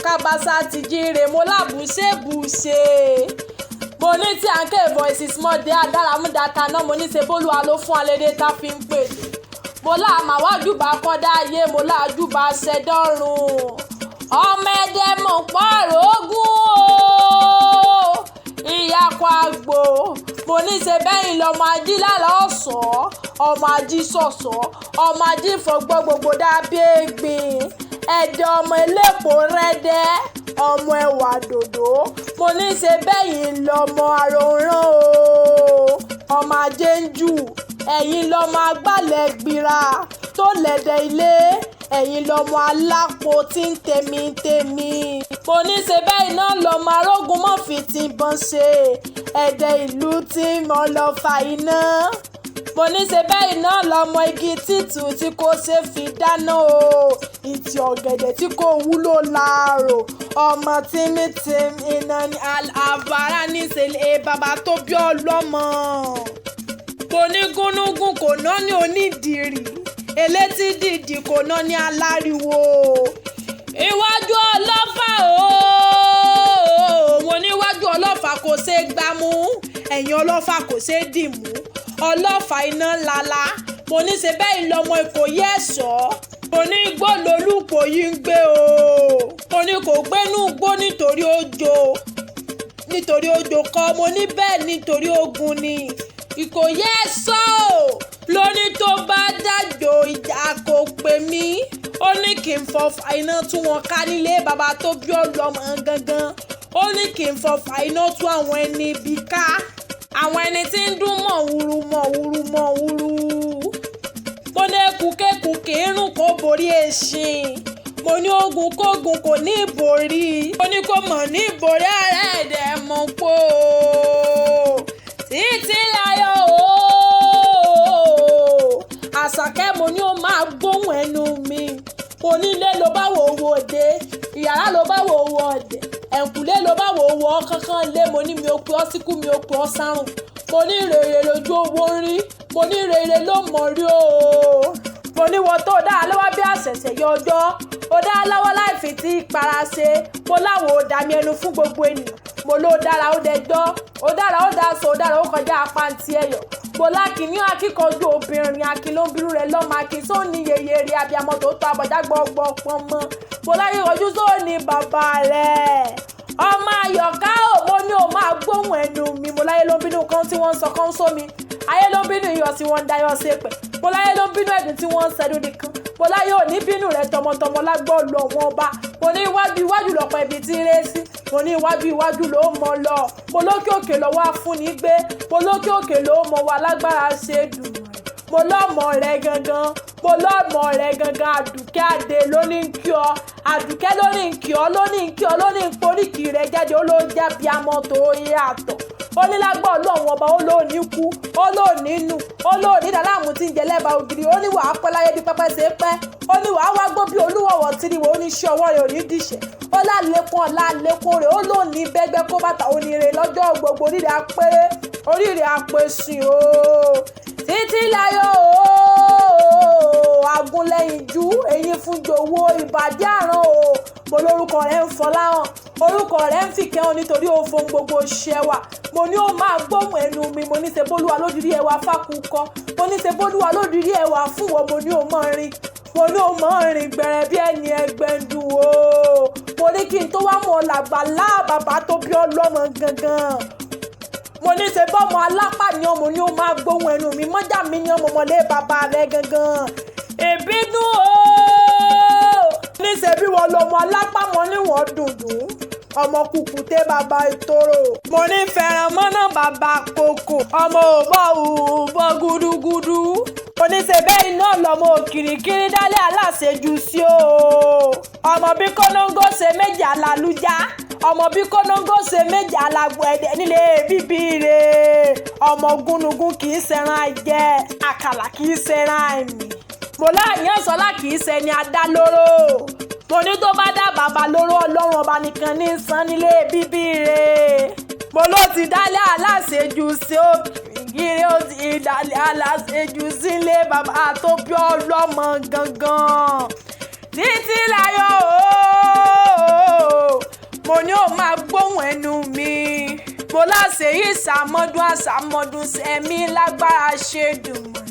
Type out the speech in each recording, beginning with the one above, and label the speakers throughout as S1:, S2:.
S1: Kábàṣà ti jíire, mo lábùṣebùṣe. Mo ní tí à ń ké voices mọ́dé adáramúdata náà, mo ní ṣe bólúwa ló fún alédè tá fi ń pèdè. Mo láàmàwájúbà kọ́dá ayé, mo láàjúbà ṣẹ̀dọ́rùn. Ọmọ ẹdẹ mọ̀ pọ̀rọ̀ ogún o, ìyàkọ̀ àgbò. Mo ní ṣe bẹ́yìn lọ́mọ ají lálọ́ ọ̀sọ́, ọmọ ají sọ̀sọ́, ọmọ ají fọgbọ́ gbogbo dábí ẹ̀gbin. Ẹ̀dẹ̀ ọmọ elépo rẹ́dẹ́, ọmọ ẹwà dòdò. Mo ní ṣe bẹ́yìn lọ́mọ àròrán o, ọmọ ajé ń jù. Ẹ̀yin lọ́mọ agbálẹ̀ gbìrà tó lẹ̀dẹ̀ ilé. Ẹ̀yin lọ́mọ alápò tí ń tèmi tèmi. Mo ní ṣe bẹ́yìn náà lọ́mọ arógun mọ́ fi ti bọn ṣe. Ẹ̀dẹ̀ ìlú tí mo lọ fa iná. Mo ní ṣe bẹ́yìn náà lọ́mọ igi títù tí kò ṣe fi dáná o. Ìtì ọ̀gẹ̀dẹ̀ tí kò wúlò láàrò. Ọmọ tímítìm iná ní àbára níṣe lé bàbá tó bí ọlọ́mọ. Mo ní gúnúgún kò ná ní onídìrí. Elétí dìdì kò ná ní aláriwo. Iwájú ọlọ́fà o. Mo ní iwájú ọlọ́fà kò ṣe gbámú. Ẹ̀yìn ọlọ́fà kò ṣe dìmú. Ọlọ́fà iná lala. Mo ní ṣe bẹ́yìn lọ́mọ Ìkòyí ẹ̀ṣọ́. Mo ní igbó lolúpo yìí ń gbé o. Mo ní kò gbénú igbó nítorí òjò. Nítorí òjò kọ́, mo ní bẹ́ẹ̀ nítorí ogun ni. Ìkòyí ẹ̀ṣọ́ o. Lóní tó bá dàjò ìjà kò pè mí. Ó ní kí n fọfà iná tú wọn ká nílé bàbá tó bí ọlọ́mọ gangan. Ó ní kí n fọfà iná tú àwọn ẹni ibi ká. Àwọn ẹni tí ń dún mọ̀wúrú mọ̀wúrú mọ̀wúrú. Mo ní ekùkékù kì í rùn kó borí eṣin. Mo ní ogun kógun kò ní ìborí. Mo ní kó mọ̀ ní ìborí ara ẹ̀dẹ̀ mọ̀ pò. Títí láyọ̀ o. Àṣàkẹ́ mo ní ó máa gbóhùn ẹnu mi. Mo ní ilé ló bá wò wò dé. Ìyàrá ló bá wò wò ọ̀dẹ̀. Ẹ̀kúlé ló bá wò wò kankan lé. Mo ní mi ò pe ọ́ síkú, mi ò pe ọ́ sárùn. Mo ní rere lójú owó ń rí. Mo ní rere ló mọ̀ rí o. Mo ní wọ́n tó dáa lọ́wọ́ bí àṣẹ̀ṣẹ̀ yọ ọjọ́. Ó dáa lọ́wọ́ láì fi tí ìpara ṣe. Mo láwo ò dà mí ẹnu fún gbogbo ènìyàn. Mo ló dára ó dẹjọ́. Ó dára ó dáṣọ, ó dára ó kọjá apáǹtí ẹ̀yọ̀. Mo lákìní akíkanjú obìnrin akin ló ń bírú rẹ̀ lọ́mọ akin tó ní yeye rí abiyamọ tó tọ́ abọ̀já gbọ́ngbọ́n pọ́n mọ́. Mo láyé ojú tó ní bàbá rẹ̀. Ọmọ Àyọ̀ká ò, mo ní o máa gbóhùn ẹnu mi. Mo láyé ló ń bínú kan tí wọ́n ń sọ kan sómi. Ayé ló ń bínú iyọ̀ tí wọ́n ń dayọ̀ ṣépè. Mo láyé ló ń bínú ẹ̀dùn tí wọ́n ń sẹ́dún nìkan. Mo láyé ò ní bínú rẹ̀ tọmọtọmọ lágbọ́ lọ wọn ọba. Mo ní iwájú iwájú lọ̀pọ̀ ibi tí ń ré sí. Mo ní iwájú iwájú ló mọ lọ. Mo lókè òkè lọ́wọ́ afúnni gbé. Mo lókè òkè ló mọ wa lágbára ṣe dùn. Mo lọ́mọ rẹ̀ gangan. Mo lọ́mọ rẹ̀ gangan. Àdùkẹ́ Adé ló ní kí ọ. Àdùkẹ́ ló ní kí ọ, ló ní kí ọ, ló ní poríkì rẹ̀ jáde. Ó ló ń jábí amọ̀ tó yàtọ̀. Ó ní lágbọ́ Ọlọ́run ọba, ó ló ní kú, ó ló ní nù, ó ló ní dàlámù tí ń jẹ lẹ́ba ògiri. Ó ní wàá pẹ́ láyé bí pẹ́pẹ́ ṣe pẹ́. Ó ní wàá wá gbó bí olúwọ̀wọ̀ tí ni wò ó ní ṣe ọwọ́ rẹ̀ ò ní dìṣẹ́. Ó lálékún ọ̀la lékún rẹ̀, ó ló ní bẹ́gbẹ́ kó bàtà oníire lọ́jọ́ gbogbo. Orí rẹ̀ á pé, orí rẹ̀ á pé sìn o. Títí láyọ̀ o. Agúnlẹ̀yinjú, eyín fún jowó, ìbàdí àràn o. Mo lórúkọ rẹ̀ ń fọláhàn. Orúkọ rẹ̀ ń fìkẹ́ hàn nítorí ó fohùn gbogbo ṣẹwà. Mo ní ó máa gbóhùn ẹnu mi. Mo ní ṣe bólúwa lódìrí ẹwà fákúkọ. Mo ní ṣe bólúwa lódìrí ẹwà fún wọn. Mo ní ó mọ̀ rin. Mo ní ó mọ̀ rin gbẹ̀rẹ̀ bí ẹni ẹgbẹ́ ń dùn o. Mo ní kí n tó wá mọ̀ làgbà lá bàbá tó bí ọlọ́mọ gangan. Mo ní ṣe bọ́mọ alápá ni ọmọ ní ó máa gbóhùn ẹnu mi. Mọ́jà mi ni ọmọ mọ̀lé bàbá rẹ̀ gangan. Ìbínú o. Ní ṣe bí wọ́n lọmọ alápá mọ́ níwọ̀n dùndùn. Ọmọ kùkùté bàbá ìtòrò. Mo ní fẹ́ràn mọ́nà bàbá kòkò. Ọmọ òbọ̀ òbọ̀ gúdúgúdú. Mo ní ṣe bẹ́ẹ̀ iná lọmọ òkìrìkìrì dálé aláṣejù sí o. Ọmọ bí kónóńgó ṣe méjì alálùjá. Ọmọ bí kónóńgó ṣe méjì alágbó ẹ̀dẹ̀ nílé bíbí rẹ̀. Ọmọ gúnugún kì í ṣẹran àìjẹ. Àkàlà kì í ṣẹran àìmì. Mo láàyàn sọlá kì í ṣẹni adálóró. Mo ní tó bá dá bàbá lóró Ọlọ́run ọba nìkan ní san nílé bíbí rẹ̀. Mo ló ti dálé aláṣejù sí òkìrì, ó ti dálé aláṣejù sílé bàbá tó bí ọlọ́mọ gangan. Títí láyọ̀ o. ẹnu mi. Mo láṣẹ yìí ṣàmọ́dún àṣàmọ́dún sẹ́mi lágbára ṣe dùn mọ́.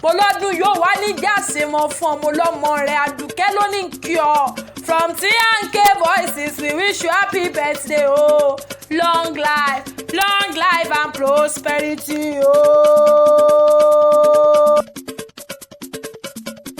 S1: Mo lọ́dún yóò wá níjà ṣe mọ́ fún ọmọ lọ́mọ rẹ̀ Àdùkẹ́ ló ní kí ọ. From T&K Voices, we wish you happy birthday o. Oh. Long life, long life and prosperity o. Oh.